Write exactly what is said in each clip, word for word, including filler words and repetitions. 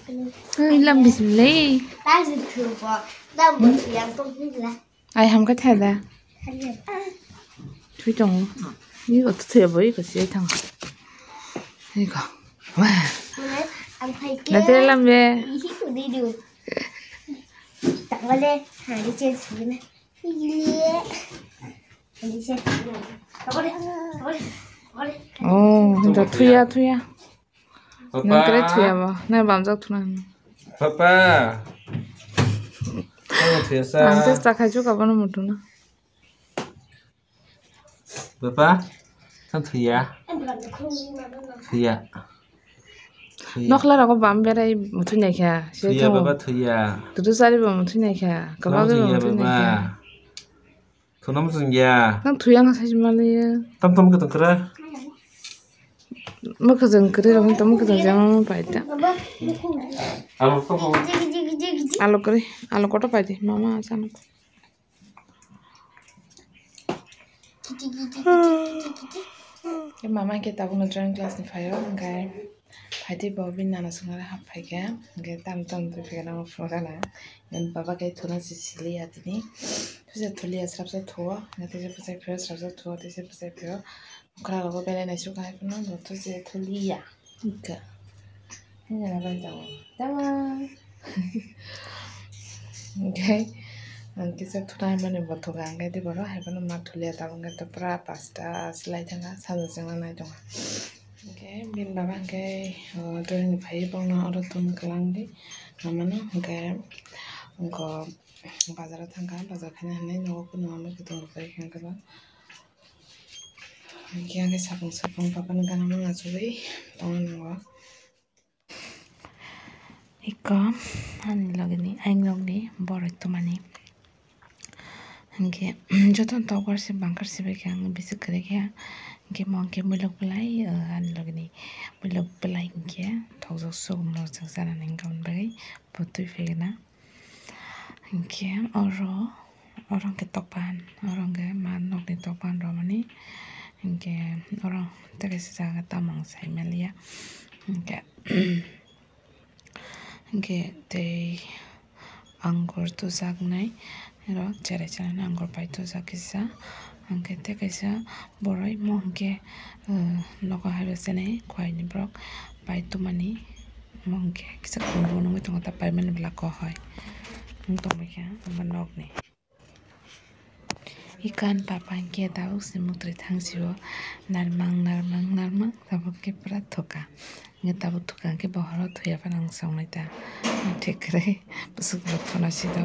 Ui, lam bisim le. Tang si thu bo, tang bo thu yang tong ni la. Ai ham ka tha da. Thui tong. Ni o thu ya boi ko si ai thang. Ni ko. Wah. Ang phai ke. Na te lam be. Ihi ku di du. Tak wale. Ha, di chen su na. Ihi le. Di chen su na. Ka wale. Ka wale. Ka wale. Oh, da thuya, thuya. Papa. Nang kre thuya ba? Nang bamjak thuna. Papa. Nang thuya sa. Ang just ta khai chu ka bono mutu na. Papa. Nang thuya. Thuya. Thuya. Nokla rogo bam berai mutu nai kha. Thuya baba thuya. Tutu sari ba mutu nai kha. Kabag ba mutu nai kha. Thunam jengya. Nang thuya nga sai mali ya. Tam tam ka tangkra. Mokajang kri rok tam mokajang jang pai ta. Alo to. Alo kri, alo koto pai di mama sana. Mama ke tabuk no drawing class ni phaio, hingke phaidi bo bini nana songare hap phaikhe, hingke tam tam twi phaikhe nang phunukha na. Baba khe thuna si sili ya tini. Thusa thulia srapsa thuo, hingke thusa bwsai phio srapsa thuo, thusa bwsai phio. Bwkha rogo belai naisuk hai phano bo thusa thulia. Hingke. Hingke na bai tongo. Tama. Hingke ang kisa thuna hai mani bo thuka hingke di boro hai phano ma thulia tabuk hingke to pura pasta silai thanga sajak jangna nai tongo. Hingke bini baba hingke, o, drawing ni phai bongno oro tong kwlangdi. Amano hingke wngkha bazar o thangkha, bazar khaina hinwi nogo kuno ano kutung rok bai kha kwbang. Hingke ang khe sapung sapung papa ni gana mangna chugwi tongna nango. Iko ani loge ni, ani nog ni borok tumani. Hingke joto tokbar se bangkar se bai khe ang bisi kwrwi khe. Hingke mo hingke muluk belai, o, ani loge ni muluk belai hingke thokjak sugo morjak sana nang gabon bagwi bo twi phai gana. Hingke oro, oro hingke tokpan, oro hingke ma nokni tokpan romani. Hingke oro tei kaisa jaga tamo ang sai maliya. Hingke, hingke tei anggur tujaknai, oro cherai cherai anggur pai tujak kisa. Hingke tei kaisa boroi mo hingke, eh, nogo hai rw chenai kowai ni borok pai tumani. Omo hingke kisa kunu bo nugui tongo ta paimani bwla kok hai wng tongbaikha omo nokni. Ikan papa hingke tabuk se muktwi thangsio narmang narmang narmang tabuk ke pura thuka. Hingke tabuk thuka hingke bohoro thuya phano ang songnai ta. Thik kwrwi bwswk bo thuna sido.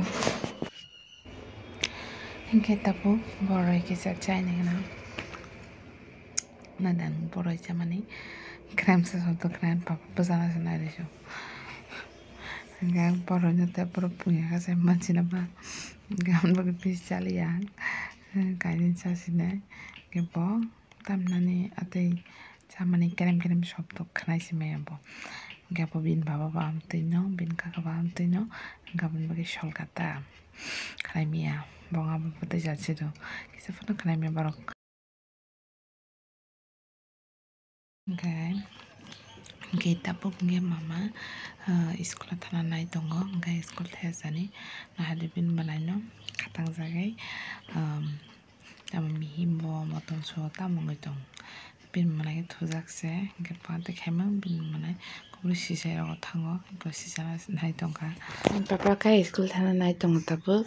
Hingke tabuk boroi kisa chaini gwnang. Nadan boroi chamani krem se soto krem papa bwsana se nai rw. Hingke ang boroi no te borok puya khe manchina ba. Hingke ang bagwi pis chaliya. Kainwi chasinai. Hingke bo tamnani atwi chamani kerem kerem sobdo khwnai se maya bo. Hingke bo bini baba bo amtwi no, bini kaka bo amtwi no, hingke aboni bagwi sol kha ta. Khwnai maya. Bo wngma bo tei jat se do. Kisa phano khwnai maya borok. Hingke, hingke tabuk hingke mama, ah, school o thana nai tongo, hingke school thaya sani nahadi bini bwlai no khatang jagwi, um, tamo mihi bo motom so tamo wngwi tong. Bini bwlai khe thujak se, hingke pante khaimang bini bwlai kubui sisai rogo thango, bo sisa nai tongkha. Papa khe school thana nai tongo tabuk.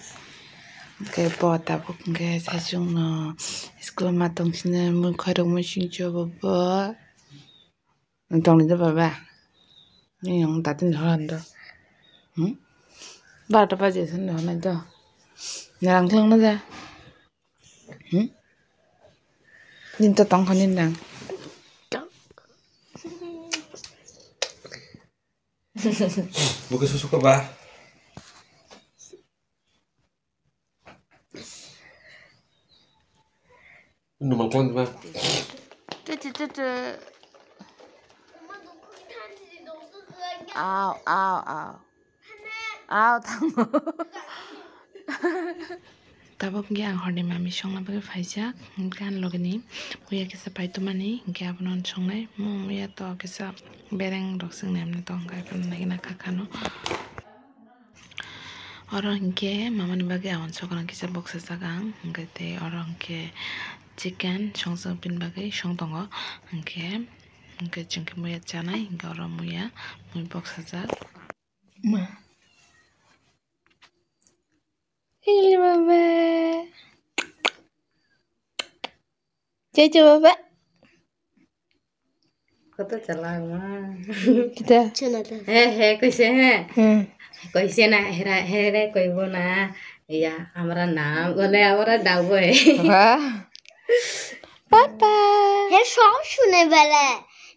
Hingke bo tabuk hingke saichung no school ma tong sini mui khairok mui sing cho bo bo. Tong ni do baba. Ni yang datin horan do. Hmm? Barota baje san do na do. Narang thlang na da. Hmm? Din to tong khanin dang. Buka susu ka ba. Normal klang ba. Tete tete. Aw aw aw. Aw tamo. Tabuk hingke ang horni mami songna bagwi phaijak, hingke ani loge ni puya kisa pai tumani, hingke abono ang songnai, mung ya to kisa bereng rok swngnai, amni to hingke aphano nai gana kha. Ano. Oro hinkhe mamani bagwi awan sokran kisa boksajak ang, hinkhe tei oro hinkhe chicken songjak bini bagwi song tongo, hinkhe, hinkhe chwng khe muya chanai, hinkhe oro muya mui boksajak. Ma. Ili baba. Jojo baba. Koto chala ma. Kita. Chuna ta. He he, koise he. Hmm. Koise na, hera, here koibo na. Ya, hamara naam, bole hamara naam bo he. Wah. Papa. He sob shune bele.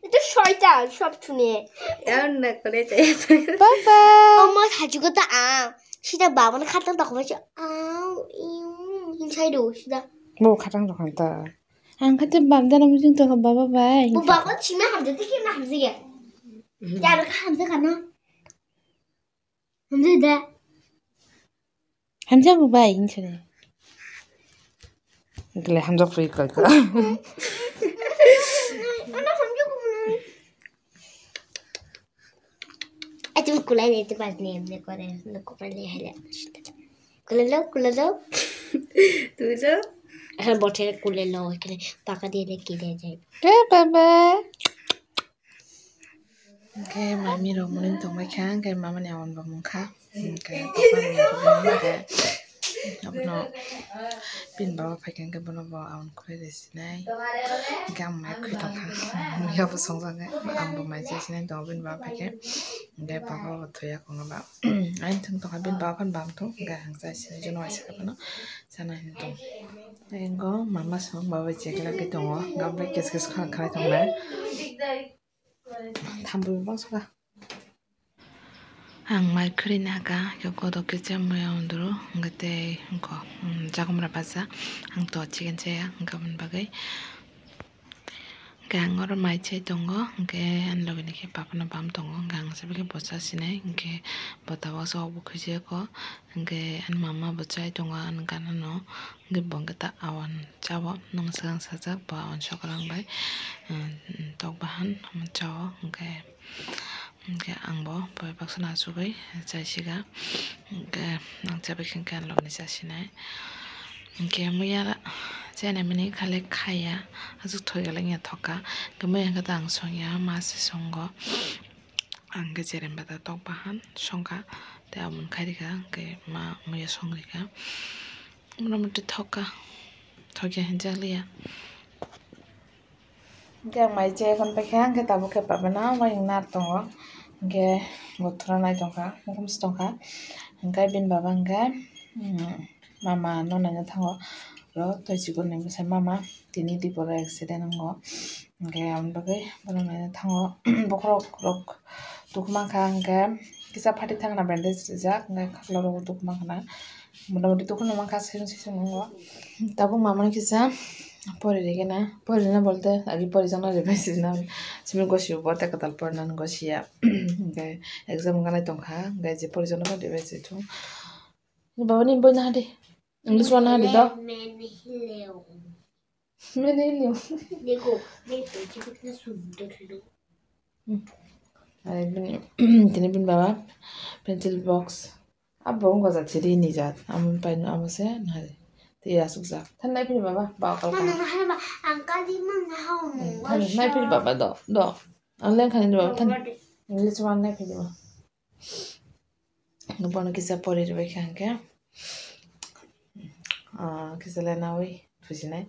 Itu shaitan, sob shune. Ya, na kore chaya. Papa. Omo sajugo ta a. Sida baba na khatan ta khoma. Au, iu, inside o, sida. Bo khatang rok khan ta. Ang kha tei bab dana mujung tongkha baba bai. Bo baba chima hamjak tei khe na hamjak ya. Mhm. Charo kha hamjak kha no. Hamjak da. Hamjak bo bai hinsa de. Gele hamjak pui koi ko. Ano hamjak ko. Ay, tú me culé, te vas ni me corre, no corre le hele. Culelo, culelo. Tú lo. Aha, bote culelo, que le paga de le kire jai. Ke baba. Ke mami rok muni tongbai kha, ke mama ni awan bo mungkha. Hwnkhe dokan ni khe abono bini baba phaikha hwnkhe bono bo awan khwlai rw sinai. Hwnkhe ang mai khwlai tongkha. Muya bo songjaknai, ang bo mai chai sinai tongo bini baba phaikhe. Hwnkhe baba bo thoya kongma ba. Aini thung tongkha bini baba phano bam thung. Hwnkhe ang chai sinai jono waisa khe bono chana hinwi tongo. Tei wngkha mama song baba chekla khe tongo. Hwnkhe kes kes khana khlai tongnai. Thambo bangsa kha. Ang mai khwlai ni haka, khe kodo kisa muya unduru, hwnkhe tei wngkho, um, jakumra bacha, ang to chicken chaya, wngkha aboni bagwi. Hwnkhe ang oro mai chai tongo, hwnkhe ani loge ni khe papa no bam tongo, hwnkhe ang asabikhe bo cha sinai, hwnkhe bo tabuk sa o bo khwlai ya kho, hwnkhe ani mama bo chai tongo, ani gana no, hwnkhe bo hwnkhe ta awan chao, nwng swkang sajak bo awan sokrang bai, um, tok bahan omo chao, hwnkhe. Hwnkhe ang bo boi baksa no achugwi chai siga. Hwnkhe ang chabai khe hwnkhe ang logni chasinai. Hwnkhe muya chainai mani khale khaya. Aswk thoi galengya thokha. Hwnkhe muya hwnkhe ta ang songya, ma se songo. Ang khe cherem bata tok bahan songkha. Tei aboni khairikha hwnkhe ma muya songrikha. Motamoti thokha. Thokya hinjakliya. Hwnkhe ang mai chai kon paikha, hwnkhe tabuk khe papa no wayung nar tongo, hwnkhe bothora nai tongkha, mukhum se tongkha, hwnkhe bini baba hwnkhe, um, mama no naina thango, oro tei chikon ni bwsai mama tini dipor accident wngo, hwnkhe aboni bagwi bono naina thango, bokhorok rok dukhu mankha, hwnkhe kisa phatwi thangna bandage rijak, hwnkhe khakla rok dukhu mankha na, motamoti dukhu no mankha, sising sising wngo, tabuk mama no kisa. Pori rikhe na, pori na bolte agi pori jakna ribaichwna, simi gosio bo tei kwtal porinani gosiya. Hwnkhe exam wngna lai tongkha, hwnkhe je pori jakna ribaichwthung. Baba ni boi naha di, English wano naha di do. Mene hileo. Mene hileo. Dego, dego, chibukna sundor lo. Hmm. Ai bini, tini bini baba pencil box. Abo wngkha jat siri ni jat, amo pai no amo se nari. Tei aswk jak. Than nai phiri baba, ba kal Mama, kal. Mama, hai ba, ang kali mama hao Hmm, mungwa than nai phiri sha. Baba do, do. Ang leng khani baba than. Baba de. English wan nai phiri baba. Bono kisa pori rwbai kha hwnkhe. Ah, kisa le nawi. Bujinai.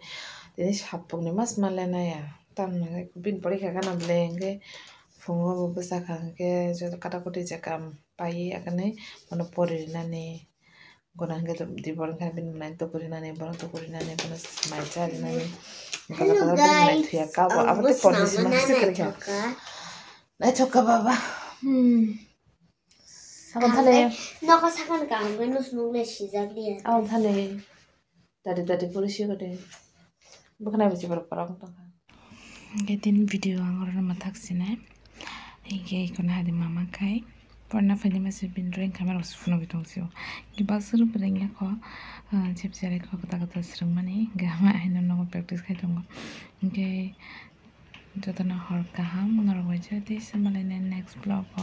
Tini sapung ni mas ma lenai ya. Tamni hwnkhe bini pori kha gana bwlai hwnkhe phungo bo bwsa kha hwnkhe joto kata koti je kam pai akani bono pori rinani. Gona hwnkhe di bor wngkha bini mwnai tukurinani, bono tukurinani, bono mai cha rinani. Hello, guys. Thuya ka bo abo tei pori sima se kwrwi kha. Naithok kha baba. Hmm. Sakon thale. Nokha sakon kaham khe nusmung le sijak liya. Abon thale. Dadi dadi puri si kode. Bukhnai bisi borok borok tongkha. Hingke tin video ang oro ma thak sinai. Hingke iko na hadi mama khai. Porna phai ma se bin reng kamera se phunugwi tong sio. Hingke baksa rok reng ya kho. Chep chere kho kata kata srwng mani. Hingke ama aino nogo practice khai tongo. Hingke jotono hor kaham norok bai je tei se malai next vlog o.